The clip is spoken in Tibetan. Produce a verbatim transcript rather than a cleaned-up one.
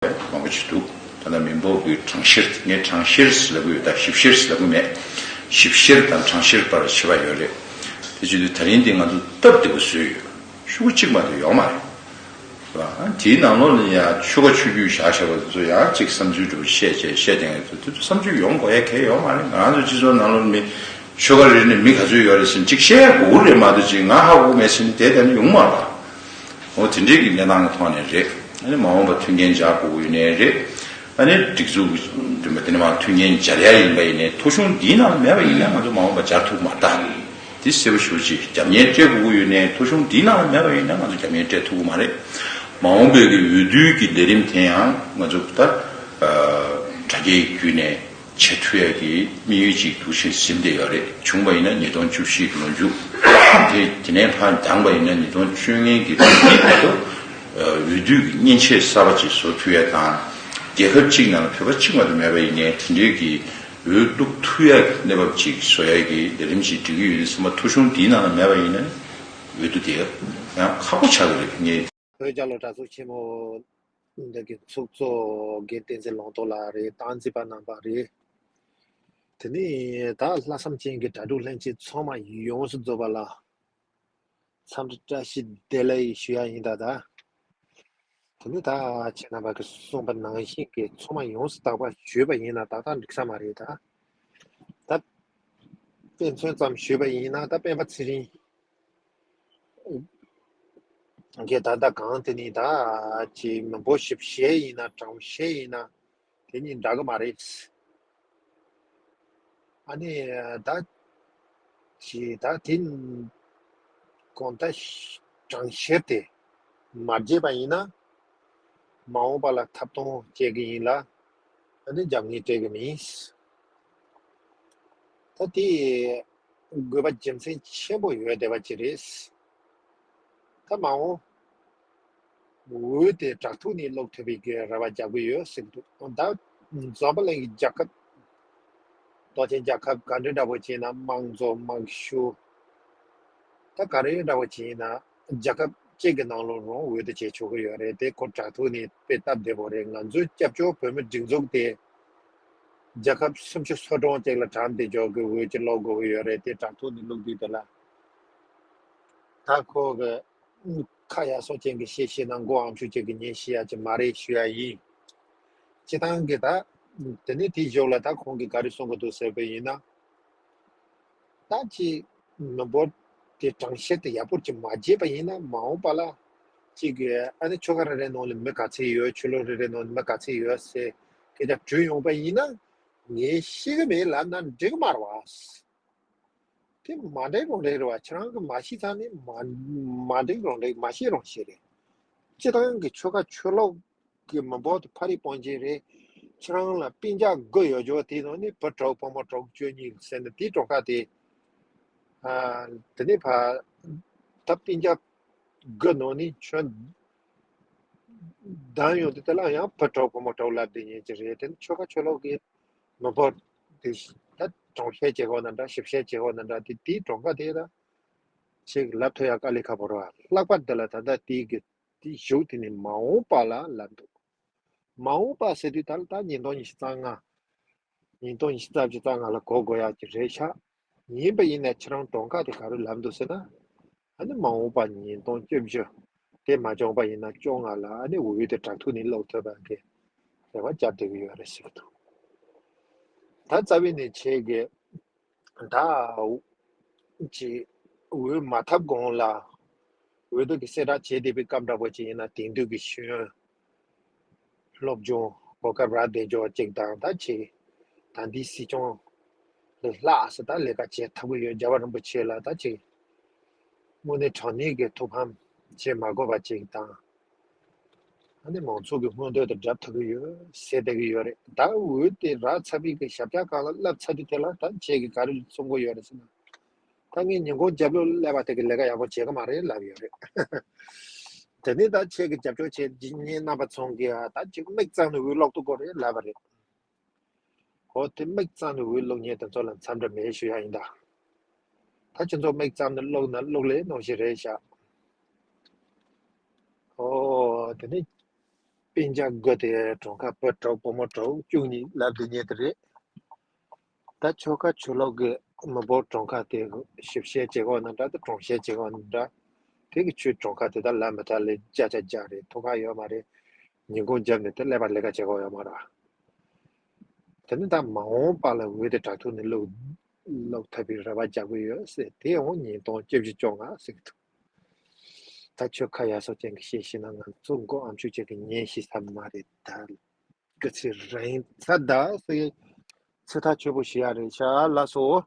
མང་པོ་ཅིག་འདུག་ད་ལྟ་མི་འབོར་གྱི་གྲངས་བཤེར། ངས་གྲངས་བཤེར་ལབ་ཀྱི་ཡོད། ད་ཞིབ་བཤེར་ལབ་ཀྱི་མེད། ཞིབ་བཤེར་དང་གྲངས་བཤེར་བར་ཁྱད་པར་ཡོད་རེད། དེ་བྱེད་དུས་ད་རིང་འདི་ང་ཚོ་སྟབས་བདེ་པོ་བཟོས་ཡོད། ཤོག་གུ་གཅིག་མ་གཏོགས་ཡོད་མ་རེད། རེད་བ། དེའི་ནང་ལོགས་ལ་ཡང་ཆོལ་ཁ་ཆོས་བརྒྱུད་བཞག་བཞག་པ་ཚོ་ཡང་གཅིག་བསམ་ཚུལ་འདྲ་པོ་བཤད་བྱས་བཤད་བསྡད་མཁན་ཚོ་དེ་ཚོ་བསམ་ཚུལ་ཡོང་དགོས་ཡ་གལ་ཡོད་མ་རེད། ང་རང་ཚོ་སྤྱི་ཚོགས་ནང་ལོགས་མི་ཆོལ་ཁ་རེ་ནས་མི་ག་ཚོད་ཡོད་རེད་ཟེར་ནས་གཅིག་བཤད་ཡ་དགོས་ཀྱི་རེད་མ་གཏོགས་གཅིག་ང་ཧ་གོ་མེད་ཟེར་ནས་དེ་ལྟ་ནི་ཡོང་མ་རེད་བ། འོ་དེ་འདྲའི་གི་གནས་སྟངས་ཀྱི་ཐོག་ནས་རེད། ཨ་ནི་མ་འོངས་པ་མཐུན་རྐྱེན་སྦྱར་དགོས་ཀྱི་ཡོད་ནའི་རེད། ཨ་ནི་སྒྲིག་འཛུགས་ཀྱི་འདུན་པ་དེ་ནི་མ་མཐུན་རྐྱེན་སྦྱར་ཡ་ཡིན་པ་ཡིན་ནའི་ཐོ་གཞུང་འདིའི་ནང་ལ་མེད་པ་ཡིན་ན་ང་ཚོ་མ་འོངས་པ་སྦྱར་ཐུབ་མ་རེད་ད། དེ་གསལ་པོ་ཞེ་པོ་ཅིག་རྒྱབ་གཉེར་སྤྲད་དགོས་ཀྱི་ཡོད་ནའི་ཐོ་གཞུང་འདིའི་ནང་ལ་མེད་པ་ཡིན་ན་ང་ཚོ་རྒྱབ་གཉེར་སྤྲད་ཐུབ་ཀྱི་མ་རེད། མ་འོངས་པའི་གི་འོས་བསྡུའི་གི་ལས་རིམ་དེ་ཡང་ང་ཚོ་ད་དྲ་རྒྱའི་བརྒྱུད་ནས་བྱེད་ཐུབ་ཡ་གི་དམིགས་ཡུལ་ཅིག་འདུག་བཞིན་ཟིན་བསྡད་ཡོད་རེད། བྱུང་བ་ཡིན་ན་ཉིས་སྟོང་བཅུ་བཞི་གི་ལོ་མཇུག་དེ་དེ་ནས་ཕར་འདང་པ་ཡིན་ན་ཉིས་སྟོང་བཅོ་ལྔའི་གི་ལོ་འདིའི་བར་དུ་འོས་བསྡུའི་གི་མཉེན་ཆས་གསར་པ་ཅིག་བཟོ་ཐུབ་ཡ་དང་། རྒྱལ་ཁབ་གཅིག་ནང་ལ་བོད་པ་གཅིག་མ་གཏོགས་མེད་པ་ཡིན་ནའི་དེ་འདྲའི་གི་འོས་བླུག་ཐུབ་ཡ་གི་གནས་བབ་ཅིག་བཟོ་ཡ་གི་ལས་རིམ་ཅིག་སྒྲིག་གི་ཡོད་དུས་ཙམ་པ་ཐོ་གཞུང་འདིའི་ནང་ལ་མེད་པ་ཡིན་ན་འོས་བསྡུ་དེ་ཡང་ཁག་པོ་ཆགས་ཀྱི་རེད། ངས། བོད་རྒྱལ་ལོ་གྲྭ་ཚང་ཆེན་མོ་འདི་གི་ཚོགས་གཙོ་རྒན་བསྟན་འཛིན་ལུང་རྟོགས་ལགས་རེད། སྟངས་འཛིན་པ་རྣམ་པ་རེད། དེ་ནས་ད་ལྷག་བསམ་ཅན་གྱི་དྲ་གྲོགས་ལྷན་རྒྱས་ཚང་མ་ཡོངས་སུ་རྫོགས་པ་ལ་འཚམས་འདྲི་བཀྲ་ཤིས་བདེ་ལེགས་ཞུ་ཡ་ཡིན་ད། ད་དེ་ནི་ད་ཁྱེད་རྣམ་པ་གིས་གསུངས་པ་ནང་བཞིན་གྱི་ཚང་མ་ཡོངས་སུ་དག་པ་ཞུས་པ་ཡིན་ན་ཏག་ཏག་འགྲིག་ས་མ་རེད་ད། ད་དཔེ་མཚོན་ཙམ་ཞུས་པ་ཡིན་ན་ད་སྤེན་པ་ཚེ་རིང་གི་ད་ལྟ་གང་དེ་ནི་ད་ཅི་མི་འབོར་ཞིབ་བཤེར་ཡིན་ན་གྲངས་བཤེར་ཡིན་ན་དེ་གཉིས་འདྲ་གི་མ་རེད། ཨ་ནི་ད་ཅི་ད་དེ་གོང་ད་གྲངས་བཤེར་དེ་མ་བརྗེད་པ་ཡིན་ན་མ་འོངས་པ་ལ་ཐབས་གཏོང་བྱེད་ཀྱི་ཡིན་ལ་ཨ་ནི་རྒྱབ་གཉེར་སྤྲད་ཀྱི་མིན། ད་དེ་དགོས་པ་རྒྱུ་མཚན་ཆེན་པོ་ཡོད་བསྡད་པ་ཅིག་རེད། ད་མ་འོངས་འོས་དེ་དྲག་ཐུག་ནས་སློག་ཐུབ་པའི་གི་རེ་བ་རྒྱག་གི་ཡོད་ཟེར་གི་འདུག་ད་འཛམ་བུ་གླིང་གི་རྒྱལ་ཁབ་སྟོབས་ཆེན་རྒྱལ་ཁབ་ག་འདྲ་འདྲ་པོ་ཅིག་ཡིན་ན་དམངས་གཙོ་དམངས་ཤུགས་ད་ག་རེ་འདྲ་པོ་ཅིག་ཡིན་ན་རྒྱལ་ཁབ་གཅིག་གི་ནང་ལོགས་རང་འོས་བསྡུ་བྱེད་ཆོག་གི་ཡོད་རེད། དེ་ཁོ་དྲག་ཐུག་ནས་དཔེ་སྟབས་བདེ་པོ་རེད། ང་ཚོའི་སྐྱབས་བཅོལ་བོད་མི་སྒྲིག་འཛུགས་དེ་རྒྱལ་ཁབ་སུམ་ཅུ་སོ་གྲངས་ཅིག་ལ་གྲངས་དེ་འཇོག་གི་འོས་ཅིག་སློག་དགོས་ཀྱི་ཡོད་རེད། དེ་དྲག་ཐུག་ནས་བླུགས་དུས་དེ་ལ་ད་ཁོ་གི་ཁ་ཡ་སོ་ཅན་གྱི་བཤད་ཤེས་ན་མགོ་ཨམ་ཤུ་ཅན་གྱི་ཉན་ཤེས་ཡ་ཅིག་མ་རེད་ཞུ་ཡ་ཡིན། སྤྱི་བཏང་གི་ད་དེ་ནས་དེའི་གཞུག་ལ་ད་ཁོང་གིས་ག་རེ་གསུང་གི་འདུག་ཟེར་བ་ཡིན་ན། ད་ཅི་མི་འབོར་དེ་གྲངས་བཤེར་དེ་ཡག་པོ་ཅིག་མ་བརྗེད་པ་ཡིན་ན་མ་འོངས་པ་ལ་ཅིག་ཨ་ནི་ཆོལ་ཁ་རེ་རེ་ནང་ལ་མི་ག་ཚད་ཡོད། ཆོས་ལུགས་རེ་རེ་ནང་ལ་མི་ག་ཚད་ཡོད་ཟེར་སྐད་ཆ་དྲིས་ཡོང་པ་ཡིན་ན་ངས་ཤེས་གི་མེད་ལབ་ན་འགྲིག་གི་མ་རེད་བ། དེ་མ་འགྲིག་རུང་འགྲིག་རེད་བ། ཁྱེད་རང་གིས་མ་ཤེས་ཚར་ནས་མ་མ་འགྲིག་རུང་འགྲིག་མ་ཤེས་རུང་ཤེས་རེད། སྤྱི་བཏང་གི་ཆོལ་ཁ་ཆོས་ལུགས་གི་མི་འབོར་དེ་ཕ་རི་སྤུན་མཆེད་རེད། ཁྱེད་རང་ལ་སྤུན་ཀྱག་དགུ་ཡོད་ཆོག་དེའི་ནང་ནས་བུ་དྲུག་བུ་མོ་དྲུག་བཅུ་གཉིས་ཟེར་ན་དེའི་གྲངས་ཀ་དེ། ཨ། དེ་ནས་ཕ་ད་སྤུན་ཀྱག་དགུ་ནང་ནས་ཁྱོད་བདམས་ཡོང་དུས་དེ་ལ་ཡང་བུ་དྲུག་བུ་མོ་དྲུག་ལབ་བསྡད་མཁན་ཅིག་རེད། དེ་ནི་ཆོལ་ཁ་ཆོས་ལུགས་ཀྱི་མི་འབོར་དེ་ད་གྲངས་བཤེར་བྱེད་དགོས་ན་འདྲ་ཞིབ་བཤེར་བྱེད་དགོས་ན་འདྲ་དེ་དེའི་གྲངས་ཀ་དེ་ད་ཅིག་ལབ་ཐུབ་ཡ་དཀའ་ལས་ཁག་པོ་རེད་བ། ལྷག་པར་དུ་ལ་ད་ལྟ་དེའི་གི་དེའི་གཞུག་དེ་ནི་མ་འོངས་པ་ལ་ལབ་འདུག་མ་འོངས་པ་ཟེར་དུས་ད་ལ་ད་ཉིས་སྟོང་ཉི་ཤུ་རྩ་ལྔ། ཉིས་སྟོང་ཉི་ཤུ་རྩ་བཞི་རྩ་ལྔ་ལ་གོ་དགོས་ཡ་ཅིག་རེད་ཤག་ཡིན་པ་ཡིན་ན་ཁྱེད་རང་གྲངས་ཀ་དེ་ག་རེ་ལབ་འདུག་ཟེར་ན། ཨ་ནི་མ་འོངས་པ་ཉིས་སྟོང་བཅུ་བཞི་དེ་མ་བྱུང་པ་ཡིན་ན་བཅོ་ལྔ་ལ་ཨ་ནི་འོས་དེ་དྲག་ཐུག་ནས་སློག་ཐུབ་པ་གི་རེ་བ་བཅངས་བསྡད་ཀྱི་ཡོད་རེད་ཟེར་གྱི་འདུག་ད་རྩ་བའི་ནས་ཁྱེད་ཀྱིས་ད་ཅིག་འོས་མ་ཐོབ་གོང་ལ་འོས་བསྡུ་གི་གསལ་བསྒྲགས་བྱས་བསྡད་པའི་སྐབས་འདྲ་པོ་ཅིག་ཡིན་ན་དེང་དུས་ཀྱི་ཤེས་ཡོན་སློབ་སྦྱོང་གོ་སྐབས་རག་བསྡད་ཆོག་ཅིག་དང་ད་ཅིག་ད་འདི་སྲིད་སྐྱོང་ལས་ལྷག་ས་ད་ལས་ཀ་བྱེད་ཐུབ་ཀྱི་ཡོད། རྒྱལ་བ་རིན་པོ་ཆེ་ལ་ད་ཅིག་དངོས་གནས་དྲང་གནས་ཀྱི་ཐུགས་ཕམ་བྱེད་མ་དགོས་པ་ཅིག་དང་། ཨ་ནི་མང་ཚོགས་ཀྱི་མངོན་འདོད་དེ་འགྲུབ་ཐུབ་ཀྱི་ཡོད་ཟེར་བསྡད་ཀྱི་ཡོད་རེད། ད་འོས་དེ་རག་ཚར་བའི་གི་ཞབས་བཀྱག་སྒང་ལ་བསླབ་ཚར་དུས་དེ་ལ་ད་ཁྱེད་ཀྱིས་ག་རེ་གསུང་གི་ཡོད་རེད་ཟེར་ན། ད་ངས་ཉིན་གུང་རྒྱབ་ལོགས་སླེབས་པ་དེ་གི་ལས་ཀ་ཡག་པོ་བྱེད་ཀྱི་མ་རེད་ལབ་ཡོད་རེད། དེ་ནས་ད་ཁྱེད་ཀྱི་རྒྱབ་སྐྱོར་བྱེད་ཀྱི་ཉིན་རྣམ་པ་ཚང་གིས་ད་ཅིག་མིག་གཙང་ནས་འོས་སློག་ཐུབ་དགོས་རེད་ལབ་པ་རེད། འོ་དེ་མིག་གཙང་ནས་འོས་སློག་མཁན་དེ་ཚོ་ལ་འཚམས་འདྲི་མེད་ཞུ་ཡ་ཡིན་ད། ད་ཁྱེད་ཚོ་མིག་གཙང་ནས་སློག་ན་སློག་ལེ་ནོ་ཞིག་རེད་ཤག་འོ་དེ་ནི་ སྤུན་ཀྱག་དགུ་དེ་གྲོང་ཁ་བུ་དྲུག་བུ་མོ་དྲུག་བཅུ་གཉིས་ལབ་དེ་ཉེ་དེ་རེད། ད་ཆོལ་ཁ་ཆོས་ལུགས་ཀྱི་མི་འབོར་གྲངས་ཀ་དེ་ཞིབ་བཤེར་བྱེད་དགོས་ན་འདྲ། དེ་གྲངས་བཤེར་བྱེད་དགོས་ན་འདྲ། དེ་གི་ཆོས་གྲངས་ཀ་དེ་དག་ལ་མི་ཐ་ལེ་བརྒྱ་ཆ་བརྒྱ་རེད། ཐོག་ཁ་ཡོད་མ་རེད། ཉིན་གུང་རྒྱབ་ནས་དེ་ཀླད་པ་ལས་ཀ་བྱེད་དགོས་ཡོད་མ་རེད། དེ་ནི་ད་མ་འོངས་པ་ལ་འོས་དེ་དྲ་ཐོག་ནས་ཀློག་ཀློག་ཐུབ་པའི་རེ་བ་རྒྱག་གི་ཡོད་ཟེར། དེ་ཡང་ཉིས་སྟོང་བཅོ་བཞི་བཅོ་ལྔ་ཟེར་གི་འདུག་ད་ཆོལ་ཁ་ཡ་སོ་ཅན་གྱི་བཤད་ཤེས་ན་ང་ཚོ་མགོ་ཨམ་ཆུ་ཅན་གྱི་ཉན་ཤེས་ས་མ་རེད་ད། སྐུ་ཚེ་རིང་ཚ་ད་ཟེར། ཚེ་ཐག་ཆོད་པོ་ཞིག་ཡ་རེད་ཤག་ལགས་སོ།